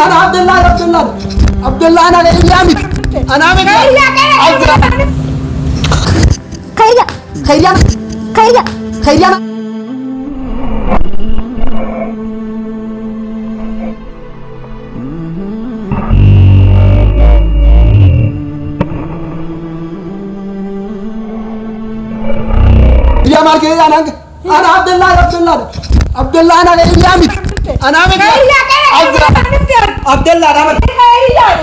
Ana Abdullah Abdullah Abdullah ana Khayriyaa miti. Ana miti. Khayriyaa Khayriyaa Khayriyaa Khayriyaa Khayriyaa. Khayriyaa maal kee ana ana Abdullah Abdullah Abdullah ana Khayriyaa miti. Ana miti. Abdullah ana miti.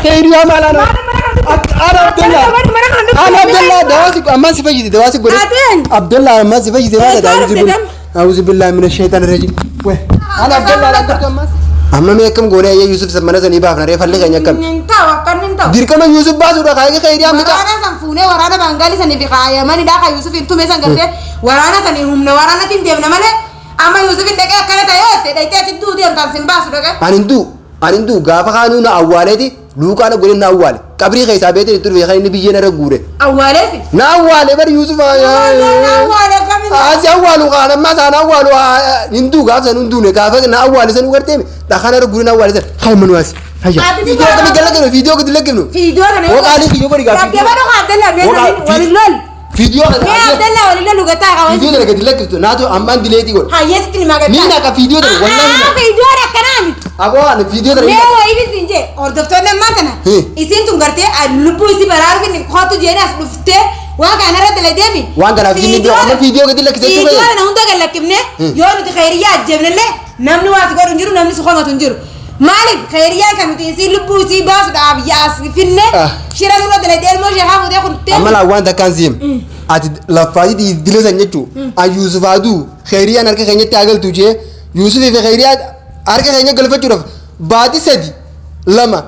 Khayriyaa maal ana ana Abdullah ana Abdullah dawaasi ammaan si fayyise dawaasi godhe. Abdullah ammaan si fayyise maal dha A'uuzu billahi mina shaytaan rajiim. Weh ana Abdullah ana ammaan. Amma mee akkam goonee ayyee Yusuf mana sanii baafna ree falli keenya akkam. Hin ta'u akkan hin ta'u. Dirqama Yusuf baasuudha kaayee Khayriyaa mucaa. Waraana san fuunee waraana Baangaalii sanii fi Yamaniidhaa kan Yusuf hin tume san gartee waraana sanii humna waraanatiin deemna malee amma Yusuf hin dhaqee akkana ta'ee jette dhaqxee achi du'u deemtaan sin baasu dhaqee. Ani hin du'u ani hin du'u gaafa kaanuu na awwaaleeti luuqaa na godhe na awwaale qabrii keessaa beetiin itti dhufe kan inni biyyeen irra guure. Awwaaleesi. Na awwaale bari Yusuf. Awwaale kamiin. Asi awwaalu kaan ammaa isaan awwaalu hin du'u gaafa san hin duune gaafa na awwaale san gartee dhakaan irra guure na awwaale san hayi manuwaasi. Hayya. Ati Viidiyoo akkamii gala kennu viidiyoo gadi lakkifnu. Fiidiyoo kana. Waqaalee kiyyoo godhi gaafa. Gaggabadhu kan Abdallah mee waliin lol. Viidiyoo kana. Mee Abdallah waliin lol gataa qaba. Viidiyoo kana gadi lakkiftu naatu ammaan dileetii godhu. Hayyeesitti ni magattaa. Ni naqa viidiyoo tana wallahi Ah naqa. fiidiyoo akkanaa miti. Aboo ani viidiyoo tana. Mee wayii isin jee hordoftoonni ammaa tana Hii. isiin tun gartee lubbuu isii baraaruuf inni kootu jeeni as dhuftee waan kana irra daladeemi. Waan kanaaf jinni bira amma viidiyoo gadi lakkisee jechuudha. Fiidiyoo kana hunda gad lakkifne yoo nuti khayriyaa ajjeefnellee namni waa si godhu hin jiru namni si komatu hin jiru. Maaliif khayriyyaan kan nuti isii lubbuu isii baasuudhaaf yaas finne Ah. shira nurra dalagdee ilmoo ishee haa fuutee kuttee. Amma laa waan takkaan siim. Ati laffaatii dila san jechuu. An Yuusuf haaduu Khayriyaan harka keenyatti haa galtu jee Yuusufii fi Khayriyaa harka keenya galfachuudhaaf baatii sadi lama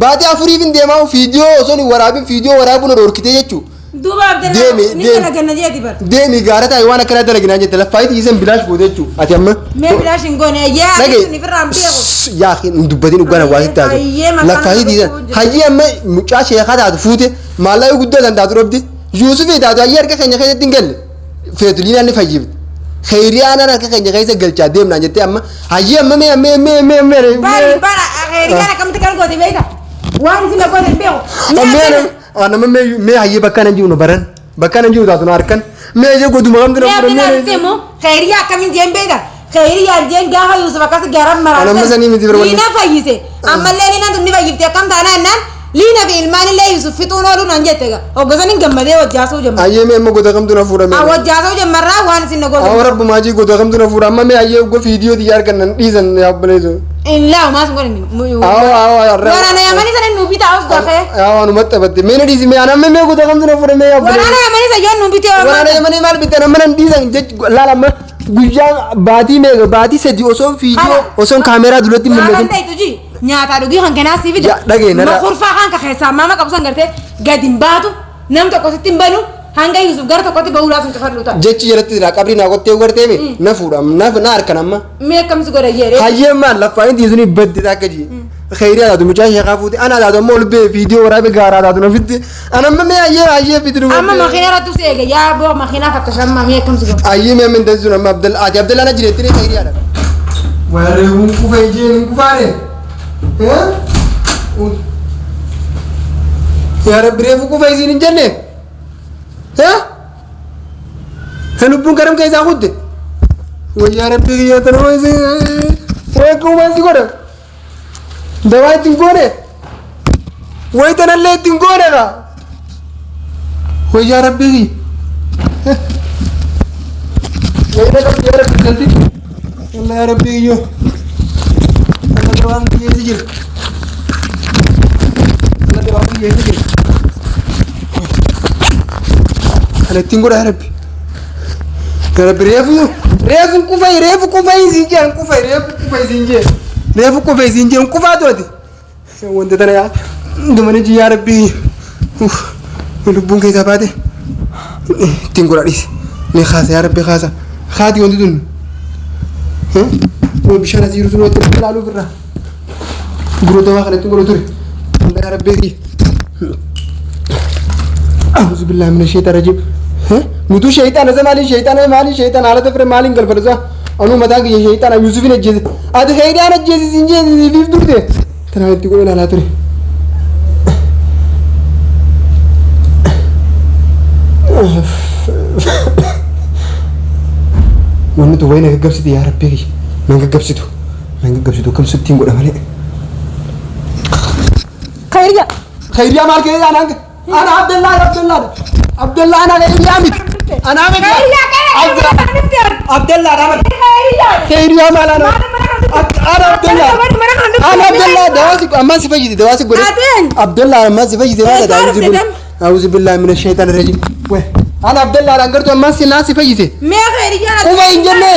baatii afuriif hin deemaa viidiyoo osoo hin waraabin viidiyoo waraabuu na dhorkitee jechuu. Duuba Abdallaa Deemi, ni deemi. dalaganna jeeti bar. Deemi gaara taa'e waan akkanaa dalaginaa jette laffaatii dhiisan bilaash goote jechuu. Ati amma. Mee bilaash hin goone yaa Dhagaye. sun ifirraa hin beeku. Yaa hin dubbatin dhugaan waa sitti taatu. Hayyee maqaan Laffaatii dhiisan. dhukkubuu jira. Hayyee amma mucaa sheekaa taatu fuute maallaqa guddaa san taatu dhabde Yuusufii taatu hayyee harka keenya keessatti hin galle. Feetu liinaan ni fayyifte. Kheyriyaan harka keenya keessa galchaa deemnaan jettee amma hayyee amma mee mee mee mee mee. Bari bara khayriyyaan akkamitti kan goote beekta? Waan isin goote hin beeku. Mee nama mee mee hayyee bakka nan jiru na baran bakka nan jiru taatu na harkan mee hayyee goduma kamtu na Mee fuudhan Abdallaa mee. sitti immoo khayriyaa akkamiin jeen beekta? Khayriyyaan jeen gaafa Yuusuf akkas garan maraa. Anamma sanii miti bira wanni. Liina fayyise. Ammallee liinaan tun ni fayyifte akkam taanaa jennaan liina fi ilmaan illee Yuusuf fixuun ooluu naan jette egaa. Hoggasan hin gammadee wajjaasuu jemma. Hayyee mee amma goda kamtu na fuudhan mee. Wajjaasuu jemmarraa waan isin na goote. Awwa rabbumaa jii goda kamtu na fuudha amma mee hayyee uggoo viidiyoo xiyyaa argan nan dhiisan yaa obboleessoo. Illaa homaa sun godhin. Awwa awwa har'a. Waraana Yamanii sana nu bitaa os gafee. Awwa nu maxxabatte mee na dhiisi mee ana amma mee goda kamtu na fuudha mee yaa Waraana obboleessoo. Yamanii sana yoo nu bitee Waraana Yamanii maal bittan amma nan dhiisan jech laala amma guyyaa baatii meeqa baatii sadi osoo viidiyoo osoo kaameeraa duratti hin Gaafa mul'atin. ta'etu ji nyaataa dhugii kan kennaa sii fida. Ya, dhagaye, narra- Makurfaa kan ka keessaa maama qabu san gartee gadi hin baatu nam tokko sitti hin banu hanga Yusuf gara tokkotti bahuu laasuun cufadhu ta'a. Jechi jalatti silaa qabrii naa qottee gartee mee na fuudha na harkan amma. Mee akkamsi godha jedhee. Hayyee maal laffaa inni suni badde takka ji. Khayriyaa taatu mucaa sheekaa fuute ana taatu amma ol bee viidiyoo waraabe gaaraa taatu na fitte ana amma mee hayyee hayyee fitti nu Amma makiina irratti si eega yaa boo makiinaa fattashamma mee akkamsi godha. Hayyee mee amma hin taasisu amma Abdalla ati Abdalla na jireetti ni khayriyaadha. Warri kun kufa ijeen hin kufaane. Yaa Rabbi reefu kufa isiin hin jenne. Lubbuun garam keessaa kutte. Wayyaa Rabbi kiyyaa tana way kuumaan si godha. Dawaa ittiin goone. Way tanallee ittiin goone kaa. Wayyaa Rabbi kiyya. Wayina qabdi yaa Rabbi galti. Wallah yaa Rabbi kiyyoo. Wallah dawaan kiyyeessi jira. Wallah dawaan kiyyeessi jira. Kana ittiin godha yaa Rabbi. Yaa Rabbi reefu reefu kufay reefu kufay isiin jee kufay reefu kufay isiin jee reefu kufay isiin jee kufaa tooti. Wanta tana yaa gamana ji yaa Rabbi. Uff lubbuun keessaa baate ittiin godha dhiisi. Ni kaasa yaa Rabbi kaasa. Kaati wanti tun. Kun bishaan asii jiru sun wanti ilaaluuf irraa. Gurra dawaa kana ittiin godhu ture. Yaa Rabbi. أعوذ بالله من الشيطان الرجيم nutu shayxaana isa maaliin shayxaana maaliin shayxaana haala tafre maaliin galfadhu isa anuu mataan kiyya shayxaana Yuusufin ajjeese ati khayriyaan ajjeese siin jeesisiif durte Tanaan itti godhe ilaalaa ture. Wanni tun wayii na gaggabsiti yaa rabbii kiyya. Na gaggabsitu. Na gaggabsitu akkam sittiin godha malee. Khayriya. Khayriyaa maal kee anaan ana Abdallaa Abdallaa Abdallaa ana khayriyaa miti. Anaa miti. Khayriyaa khayriyaa. Abdallaa ana Khayriyaa. khayriyaa maal ana ana Abdallaa ana Abdallaa dawaasi ammaan si fayyise dawaasi godhe. Ateen. Abdallaa ammaan si fayyise maal Eessaa dhufte dam? Auzu billahi mina shaytaan rajim. Wee ana Abdallaa dhaan gartuu ammaan si naan si fayyise. Mee khayriyaa. Quba hin jenne.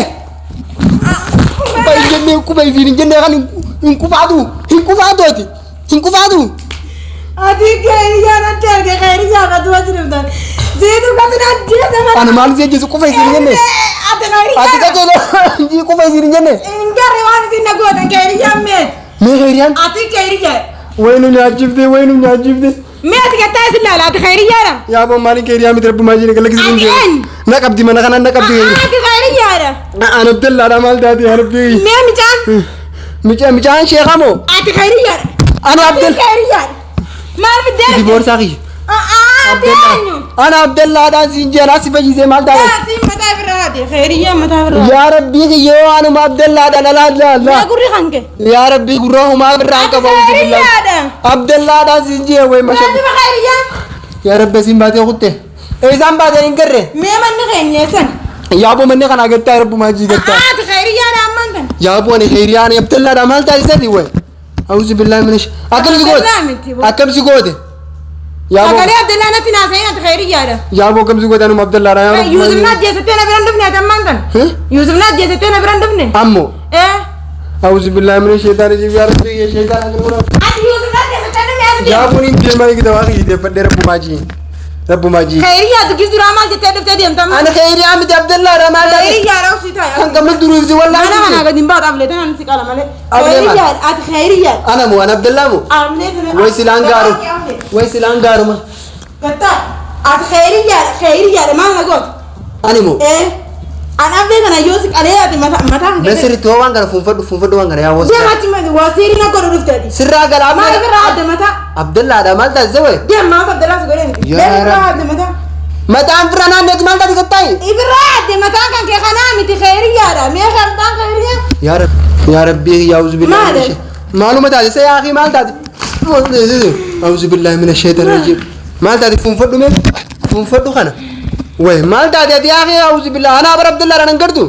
Quba hin jenne quba hin jenne kan hin qufaatu hin qufaatu ati hin qufaatu. Ati khayriyaa natti arge khayriyaa qatu achi dhuftan. Zeetu qatu natti jeesa Ana maal si jechisu quba hin jenne. Ati khayriyaa. Ati qajeeloo quba hin jenne. Hin garre waan isin na gootan khayriyaa meet. Mee khayriyaan Ati khayriyaa. wayinu nyaachifte wayinu nyaachifte. Mee ati gattaa isin laala ati khayriyaadha. Yaa boo maaliin khayriyaa miti rabbi maal jedhe galaksii Ati hin eenyu? Na qabdi mana kanaan na qabdi khayriyaa. Ati khayriyaadha. Ana Abdallaadha maal taate yaa rabbi. Mee micaan. Micaan sheekha moo? Ati khayriyaadha. Ana Ati Abdal. khayriyaadha. Maal fiddee Ati boorsaa kiyya. Ati eenyu? Ana Abdallaadhaan siin jeenaa si fayyisee maal taate? Siin mataa birraa ati khayriyaa mataa birraa. Yaa rabbii kiyyoo anuma Abdallaadhaan alaa alaa Mee alaa. gurri kan kee. Yaa rabbii gurra humaa birraan qaba. Khayriyaadha. Abdallaadhaan siin jee wayi masha. Maal khayriyaa? Yaa rabbi siin baatee kutte. Eessaan baatee hin garre. Mee manni keenya eessan? Yaa boo manni kanaa gattaa rabbumaa jii gattaa. Ati khayriyaadha ammaan tan. Yaa boo ani khayriyaan Abdallaadhaan maal taasisati wayi. Auzu billahi minash. Akkam si goote? Abdallaa miti boo. Akkam si goote? Yaa boo Sagalee Abdallaa natti naasa'in ati khayriyaadha. yaa boo akkam si goote anuma Abdallaadhaan yaa rabbi. Yuusuf na ajjeesettee na biraan dhufne ati ammaan tan. Heh? Yuusuf na ajjeesettee na biraan dhufne. Ammoo. Eh. Auzu billahi minash shaytaani rajiim yaa rabbi yaa shaytaan akkan Ati Yuusuf na ajjeesettee dhufne as Yaa deemte. boo niin deemaa eegita waa kiyyeeffadhee rabbumaa jii. Rabbumaa jii. Khayriyaa dukkis duraa maal jettee dhuftee deemta amma? Ana khayriyaa miti Abdallaadha maal taate? Khayriyaadha obsii taa'e. Kan qabnu duruuf si Mana kanaa wallaahi. gadi hin baatu ablee tanaan si qala malee. Ablee maal? Khayriyaadha ati khayriyaadha. Ana moo ana Abdallaa moo? Ablee tana. Way silaan gaaru. Way silaan gaaruma. Gattaa ati khayriyaadha khayriyaadha maal na goote? Ani moo? Eh. An ablee kana yoo si qalee ati mataa mataa kan Nasirri too waan kana fuunfadhu fuunfadhu waan kana yaa Deema wasa. achi mati waa seerii na godhu dhufte ati. Sirraa gala Maal Abdallaa. irraa adda mataa? Abdallaadha maal taasise wayi? Deema maaf Abdallaa si godhee miti. Yaa Deema irraa Rabbi. adda mataa. Mataan bira naanneetu maal taate gattaayi? Ibirraa adda mataan kan kee kanaa miti khayriyaadha. Mee kan mataan khayriyaa? Yaa Rabbi yaa Rabbi yaa auzu billahi Maal? mina shaytaan. Maaluma taasise yaa akhi maal taate? Auzu billahi mina shaytaan rajiim. Maal taate fuunfadhu mee? Fuunfadhu kana. Wayi maal taate ati yaa akhi auzu billahi ana bara Abdallaadha nan gartu?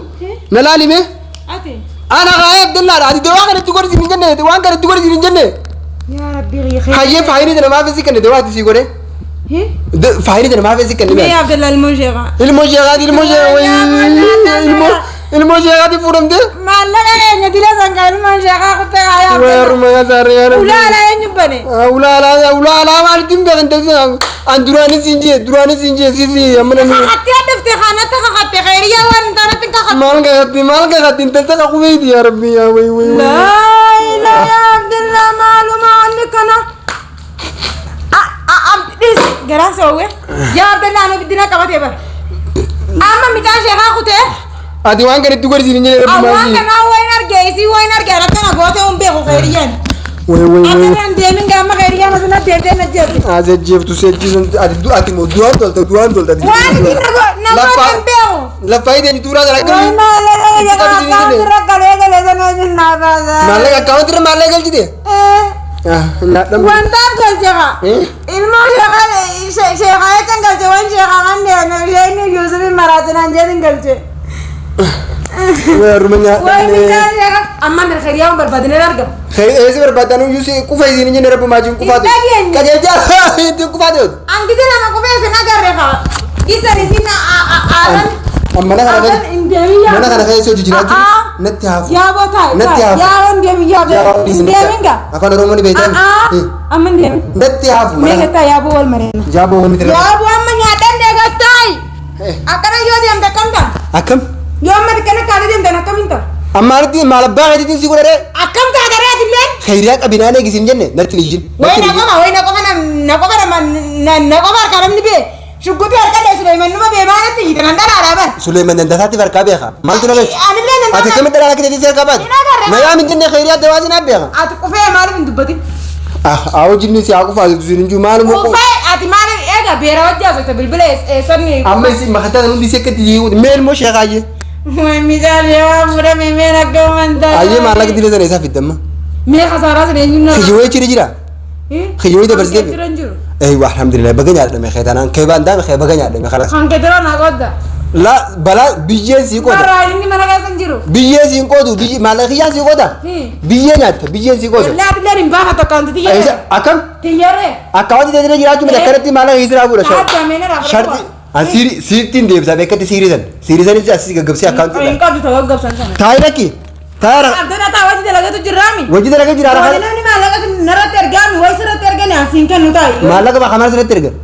Na laali mee? Ati. Ana haa Abdallaadha ati waan kanatti godhi siin hin jenne waan kanatti godhi siin hin jenne. Yaa Rabbi khayriyaa. Hayyee faayinii tana maaf si kenne dawaa ati sii godhe? Faayinii tana maaf si kenne? Mee Abdallaa ilmoo sheekaa. Ilmoo sheekaati ilmoo sheekaa wayii ilmoo ilmoo sheekaati fuudhamte? Maallaqa keenya dila sangaa ilmoon sheekaa kuttee haa Way haruma kasaare yaa Rabbi. Ulaalaa eenyu bane? Ulaalaa ulaalaa maalitti hin beekan taasisan an duraanis hin jee duraanis hin jee sisi amma namni Kakattee dhufte kanatti kakatte khayriyaa waan hin taanatti hin kakatte. maal kakatti maal kakatti intalta kakubeeti yaa Rabbi yaa way way way. Laa ilaaha yaa Abdallaa maaluma wanni kana. Dhiis garaan soowwe. Yaa Abdallaa nu biddina qabatee bara. Amma micaan sheekaa kutee Ati waan kanatti godhi siin hin jenne Rabbi waan maal kanaa wayin arge isii wayin arge akkana gootee hin beeku khayriyaan. way way way. Abdallaan deemin gaama khayriyaan asina deemtee na jeetu. As ajjeeftu seechisun ati ati moo du'aan tolta du'aan tolta. Waan isin na goote hin beeku. Laffaa tuuraa sana Way akkamii? maallaqa akkaawunti irra galee galee sana hojii naa baasa. Maallaqa akkaawunti irra maallaqa galchite? Nyaadhamu. Wantaaf galche haa. Ilmoo sheekaa jechaan galche waan sheekaa kan deemne Yuusufin maraatinaan jedhin galche. Way haruma Way nyaadhamne. mucaan sheekaa amma mirkariyaa barbaadineen argama. Eessi barbaadan iyyuu kufa isin hin jenne rabbi maajiin kufaatu. Hin dhageenye. Qajeelchaa itti kufaatu. Angise lama kufee isin agarre haa. Gisan isin aadan. Mana kana keessa mana kana keessa hojii jiraachuu natti hafu. Yaaboo taa'e. Natti hafu. Yaaboo hin deemin yaaboo. Hin deemin gaa. Afaan Oromoo ni beektan. Amma hin deemin. Natti hafu. Mee gattaa yaaboo wal mareena. Yaaboo wal miti. Yaaboo amma nyaadhan deegattaayi. Akkana yoo deemte akkam ta'a? Akkam? Yoo amma xiqqana kaatee deemtan akkamiin ta'a? Amma arti maal abbaa keetiitiin si godhadhee? Akkam ta'a garee atilleen? Khayriyaa qabinaan eegis hin jenne natti hin ijjin. Way na qofa way na qofa na qofa na qofa harkaa namni bee. Shugguxii harka dhee Suleeman numa beemaanatti hiite nan dhalaadhaa bara. Suleeman dandasaatti farkaa beeka. Maaltu na beeku? Anillee nan Ati akkamitti dhalaa akka teessee harkaa baate? Hin agarre. Na yaa minjinne khayriyaa dawaa sin beeka. Ati qufee maaliif hin dubbatin? Ah, awoo jinni si haa qufaatu sin hin jiru maaluma qo. Qufee ati maaliif eega beera wajji haasofte bilbila eessanni. Amma isin makataa hundi si akkatti jiru mee ilmoo sheekaayyee. Mijaan yaa murame mee akka amantaa. Ayyee maallaqa dilee sana isaa fidde amma. Mee kasaaraa sana eenyuun nama. Kiyyoo jira jira. Kiyyoo dabarsitee. Jira hin jiru. Eeywa alhamdulillah baga nyaadhame keetanaan kee baan daame kee baga nyaadhame kalas. Kan kee dura naa qoodda. La balaa biyyeen sii qooda. Barraa inni mana keessa hin jiru. Biyyeen siin qoodu biyyi maallaqa kiyyaan sii qooda. Biyyee nyaatta biyyeen sii qooda. Wallaahi illee hin baafatu akkaawunti tiyyaree. Akkam? Tiyyaree. Akkaawunti teessee jiraachuu miti akkanatti maallaqa hiisiraa fuudha. Taa'aa meena raafuu. Sharti an siiri siirtiin deebisaa beekatti siirisan siirisanis asii gaggabsee akkaawunti. Hin qabdu ta'uu gaggabsan sana. Taayi lakki taayara Abdana taa wajji dalagatu jirraami. wajji dalagaa jira Wani arakaa namni maallaqa narratti ergaami wayi sirratti ergani asiin kennu taa'i. maallaqa baa sirratti ergan.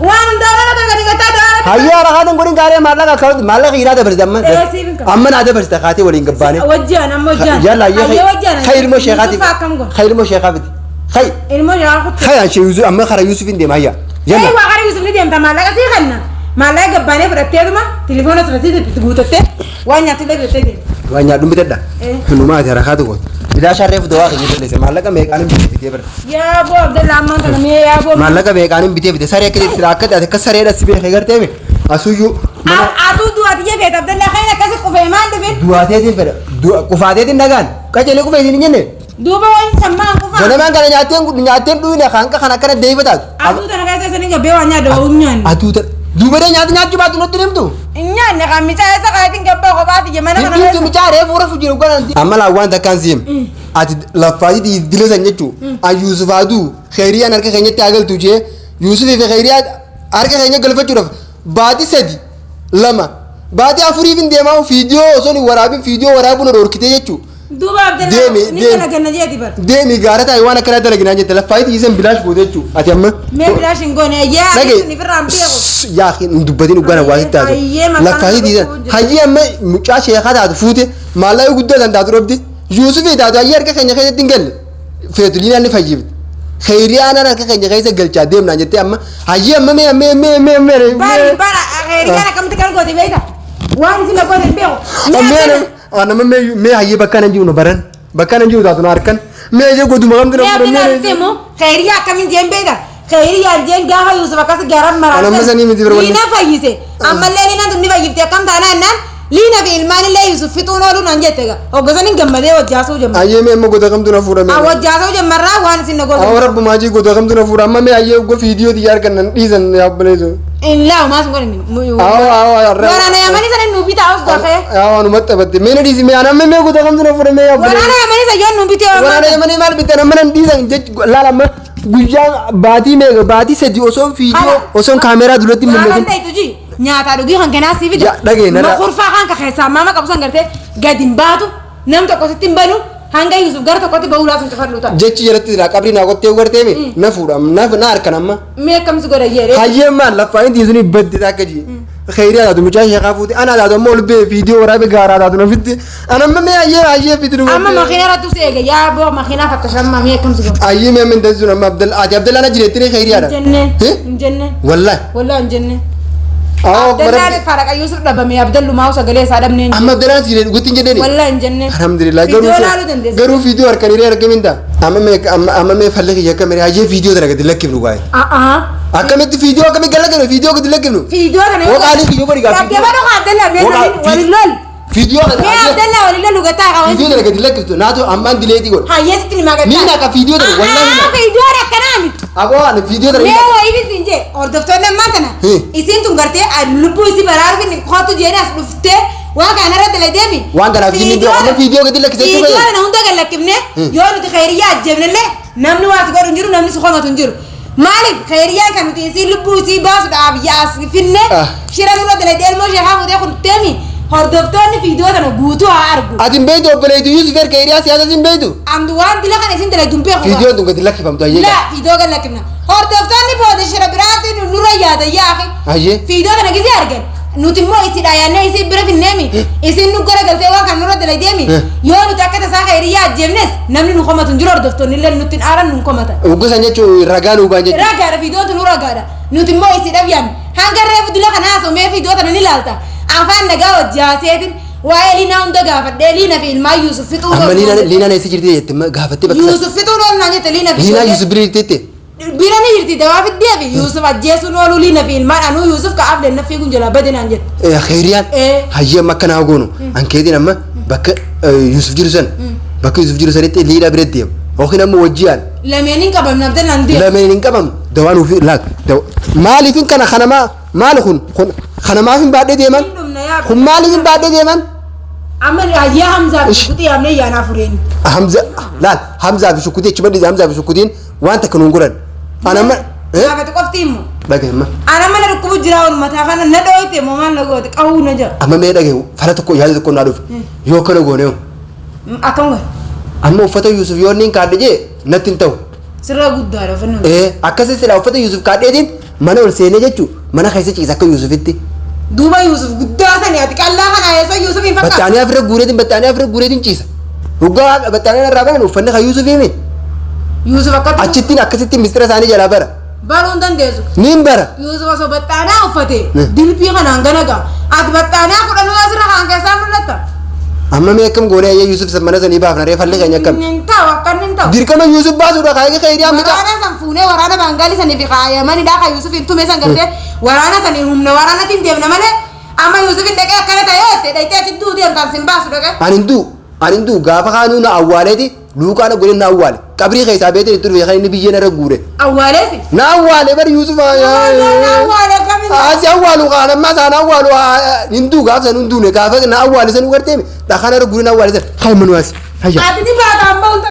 Waan hundaa gara gadi gataa daara. Hayyoo arakaa godhin gaaree maallaqa akkaawunti maallaqa hiiraa dabarsite amma Ee, siif hin qabu. amma naa dabarsite kaatee waliin gabbaane. Wajjaan amma wajjaan. Yalla Hayyoo hayyoo wajjaan. khay ilmoo sheekaatiif Yusuf akkam godha? khay ilmoo sheekaafiti khay Ilmoo sheekaa kutte. khay anshee Yusuf amma kara Yusuf hin deema hayya Ee yalla waa gara Yusuf ni deemta maallaqa sii kenna. Maallaqa gabbaanee fudhatteetuma telefoona sirratti itti guutattee waan nyaattillee bitattee deemta. Waan nyaadhu bitadha Eh. numaati harakaa tokko bitaa sharree fuute waa kiyya balleesse maallaqa meeqaan bitee bitee bara Yaa boo Abdalla ammaan kana mee yaa boo. maallaqa meeqaan bitee bitee saree akka sira akka akka sareedha si beekee gartee asuyyuu mana Atuu du'aati jefeet Abdalla kan akkasi qufee maal dhufin? du'aateetiin fedha qufaateetiin dhagaan qaceelee qufee isin hin jenne Duuba wayin sammaan qufaa. ganamaan kana nyaateen nyaateen dhuyine hanqa kan akkana deebifa taatu Atuu tana keessa isanii gabbee waan nyaadda waa nyaanne. atuu duuba nyaata nyaachuu baatu nutti himtu. Nyaanne kan micaa isa kaatiin gabbaa kophaati je mana kana Himtu keessa. micaa reefu reefu jiru kan amma laa waan takkaan siim ati laffaatii dila san jechuu an Yuusuf aduu kheeriyaan harka keenyatti agaltu jee Yuusufii fi kheeriyaa harka keenya galfachuudhaaf baatii 3 2 baatii 4 hin deemaa fiidiyoo osoo hin waraabin fiidiyoo waraabuun dhorkitee jechuu Duuba Abdalla Deemi, ni deemi. dalaganna jeeti bar. Deemi gaara taa'e waan akkanaa dalaginaa jette laffaatii dhiisan bilaash goote jechuu ati amma Mee bilaash hin goone yaa Dhagaye. ati ifirraan beeku. Yaa hin dubbatin dhugaan hawaasitti taatu. Hayyee maqaan Laffaatii dhiisan dhukkubuu jira. hayyee amma mucaa sheekaa taatu fuute maallaqa guddaa san taatu dhabde Yuusufii taatu hayyee harka keenya keessatti hin galle feetu liinaan ni fayyifte. Kheeriyaan harka keenya keessa galchaa deemnaan jettee amma hayyee amma mee mee mee mee mee Bari bara kheeriyaan akkamitti kan goote beekta? Waan isin goote hin beeku. Mee nama mee mee hayyee bakka nan jiru baran bakka nan jiru taatu na harkan mee hayyee goduma kamtu na Mee fuudhan Abdalla mee sitti himu kheeriyaa akkamiin jeen beekta? Kheeriyaan jeen gaafa Yuusuf akkas garan maraa. Anamma sanii miti bira wanni. Liina fayyise. Ammallee liinaan tun ni fayyifte akkam taanaa jennaan liina fi ilmaan illee Yuusuf fixuun ooluu naan jette egaa. Hoggasan hin gammadee wajjaasuu jemma. Hayyee mee amma goda kamtu na fuudhan mee. Wajjaasuu jemmarraa waan isin na goote. Awwa rabbumaa jii goda kamtu na fuudhan amma mee hayyee go fiidiyoo xiyyaa argan nan dhiisan yaa obboleessoo. Illaa maas godhin. Awwa awwa har'a. Waraana yamanii sana nu bitaa os gafee. Awwa nu maxxabatte mee na dhiisi mee anamma mee goda kamtu na fuudhan mee yaa obboleessoo. Waraana yamanii sana yoon nu bitee Waraana yamanii maal bittan amma nan dhiisan jech laala amma guyyaa baatii meeqa baatii 3 osoo fiidiyoo osoo kaameeraa duratti hin Waan mul'atin. ta'etu ji nyaataa dhugii kan kennaa sii fida. Ya, dhagaye, narra- Makurfaa kan ka keessaa maama qabu san gartee gadi hin baatu nam tokko sitti hin banu hanga Yuusuf gara tokkotti bahuu laasun cufadhu ta'a. Jechi jalatti silaa qabrii naa qottee gartee mee na fuudha na harkan amma. Mee akkamsi godha jedhee. Hayyee maal laffaan dhiisanii badde akka ji. Khayriyaa taatu mucaa sheekaa fuute ana taatu amma ol bee fiidiyoo waraabe gaaraa taatu na fitte ana amma mee hayyee hayyee fitti nu Amma makiina irratti si eega yaa boo makiinaa fattashamma mee akkamsi godha. Hayyee mee amma hin taasisu amma Abdalla ati Abdalla na jireettini khayriyaadha. Hin jenne. Eh? Hin jenne. Wallahi. Wallahi hin jenne. Awwa Abdallaan faraqa Yuusuf dhabame Abdallumaa sagalee isaa dhabnee hin amma Abdallaan si jireetti guutti hin jedheni. Wallahi hin jenne. Alhamdulillah Fiidiyoo garuu laaluu dandeessa. garuu fiidiyoo harkan hiree argamin ta'a. Amma mee amma mee falli kiyya akka mere hayyee fiidiyoo tana gadi lakkifnu waa'ee. A'aa. Akkamitti fiidiyoo akkamitti gad lakkifnu fiidiyoo gadi lakkifnu. Fiidiyoo kana Waqaalee kiyyoo godhi gaa fiidiyoo. Gaggaba dhugaa Abdallaa mee waliin lol. Fiidiyoo kana Mee Abdallaa waliin lolu gataa qaba. fiidiyoo tana gadi lakkiftu naatu ammaan dileetii godha. Hayyee sitti ni magattaa. Ni naqa fiidiyoo tana wallahi A'aa fiidiyoo akkanaa miti. Aboo ani fiidiyoo tana Mee wayii isin jee hordoftoonni ammaa tana Hmm. isiin tun gartee lubbuu isii baraaruuf inni kootu jeeni as dhuftee waan kana irra daladeemi. Waan kanaaf jinni bira amma fiidiyoo gadi lakkise jechuudha. Fiidiyoo kana hunda gad lakkifne yoo nuti khayriyaa ajjeefnellee namni waa si godhu hin jiru namni si komatu hin jiru. Maaliif khayriyaan kan nuti isii lubbuu isii baasuudhaaf yaas finne Ah. shira nurra daladee ilmoo ishee haa fuutee kunteemi hordoftoonni fiidiyoo tana guutuu haa argu. Ati hin beektu obboleettu Yuusuf erga hiriyaa siyaasas hin beektu. Amdu waan dila kana isin dalagdu hin beeku. Fiidiyoon tun gadi lakkifamtu hayyee. La fiidiyoo gad lakkifna. Hordoftoonni booda shira biraatti nurra yaada yaafi. Hayyee. Fiidiyoo kana gisee argan. Nuti immoo itti dhaayaannee isii bira finneemi. Isin nu gara galtee waan kana nurra daladeemi. Yoo nuti akka tasaa khayriyaa ajjeefnes namni nu komatu hin jiru hordoftoonni illee nutti hin aaran nu hin komatan. Gosan jechuun ragaa nuu baan jechuudha. Ragaadha fiidiyoon tun ragaadha. Nuti immoo isiidhaaf yaadne. Hanga reefu dila kana haasofnee fi iddoo tana ni ilaalta. Afaan nagaa wajji haaseetiin waa'ee Liinaa hunda gaafadhee Liina fi ilmaan Yuusuf fixuu Amma Liinaan Liinaan eessa jirti jette gaafattee bakka sana. Yuusuf fixuun oolu naan jette Liina fi Liinaan ijoollee. Yuusuf bira jirti jette. Bira ni jirti dawaa fiddee fi Yuusuf ajjeesuun oolu Liina fi ilmaan anuu Yuusuf ka'aaf denna fiiguun jalaa bade naan jette. Kheeriyaan hayyee amma akkana haa goonu. An keetiin amma bakka Yuusuf jiru san bakka Yuusuf jiru sanitti Liinaa bira deema. Yookiin amma wajji yaala. Lameen hin qabamne abdeen naan deema. Lameen hin qabamne dawaan ofii laal. Maaliifin kana kanamaa maali kun kun kanamaaf hin baadhee deeman? Hin dhumne yaa. Kun maaliif hin baadhee deeman? Amma hayyaa Hamzaa fi Ish. Shukutii yaamnee yaanaa fureen. Hamza laal Hamzaa fi Shukutii achi badhiisa Hamzaa fi Shukutiin waan takka nuun godhan. An amma Gaafate qofti immoo. dhagaye amma Ana mana dhukkubu jira oolu mataa kana na dhooyte moo maal na goote qawwuu na jira. amma mee dhagaye fala tokko yaada tokko naa dhufe yoo akkana goone hoo. Akkam godhe. Amma uffata Yuusuf yoo inni hin kaadhe jee natti hin ta'u. Sirra guddaadha uffanni. Ee akkasi silaa uffata Yuusuf kaadheetiin mana ol seenee jechuu mana keessa ciisa akka Yuusufitti. Duuba Yuusuf guddaa sani ati qallaa kana eessa Yuusuf hin fakkaatu. Battaanii afirra guureetiin battaanii afirra guureetiin ciisa. Hoggaa battaanii irraa banan uffanni kan Yuusufii mi? Yuusuf akkatti Achittiin akkasittiin mistira isaanii jalaa bara. baruu hin dandeessu. Niin bara. Yuusuf osoo baxxaanaa uffate dilbii kanaan gana ga'a. Ati baxxaanaa kudhanuu asirra kaan keessaa mul'atta. Amma mee akkam goonee ayyee Yuusuf mana sanii baafna ree falli keenya akkam. Hin ta'u akkan hin ta'u. Dirqama Yuusuf baasuudha kaayee khayrii amma caa. Waraana san fuunee waraana Baangaalii sanii fi Yamanidhaa kan Yuusuf hin tume san gartee waraana sanii humna waraanatiin deemna malee amma Yuusuf hin dhaqee akkana ta'ee jette dhaqxee achi du'u deemtaan sin baasu dhaqee. Ani hin du'u ani hin du'u gaafa kaanuu na awwaaleeti luuqaa na godhe na awwaale qabrii keessaa beetiin itti dhufe kan inni biyyee narra guure. Awwaaleesi. Na awwaale bari Yuusuf. Awwaale akkamiin. Asi awwaalu kaan ammaa isaan awwaalu hin du'u gaafa san hin duune gaafa na awwaale san gartee dhakaa narra guure na awwaale san hayya manuwaasi hayya. Ati ni baataan bahuun.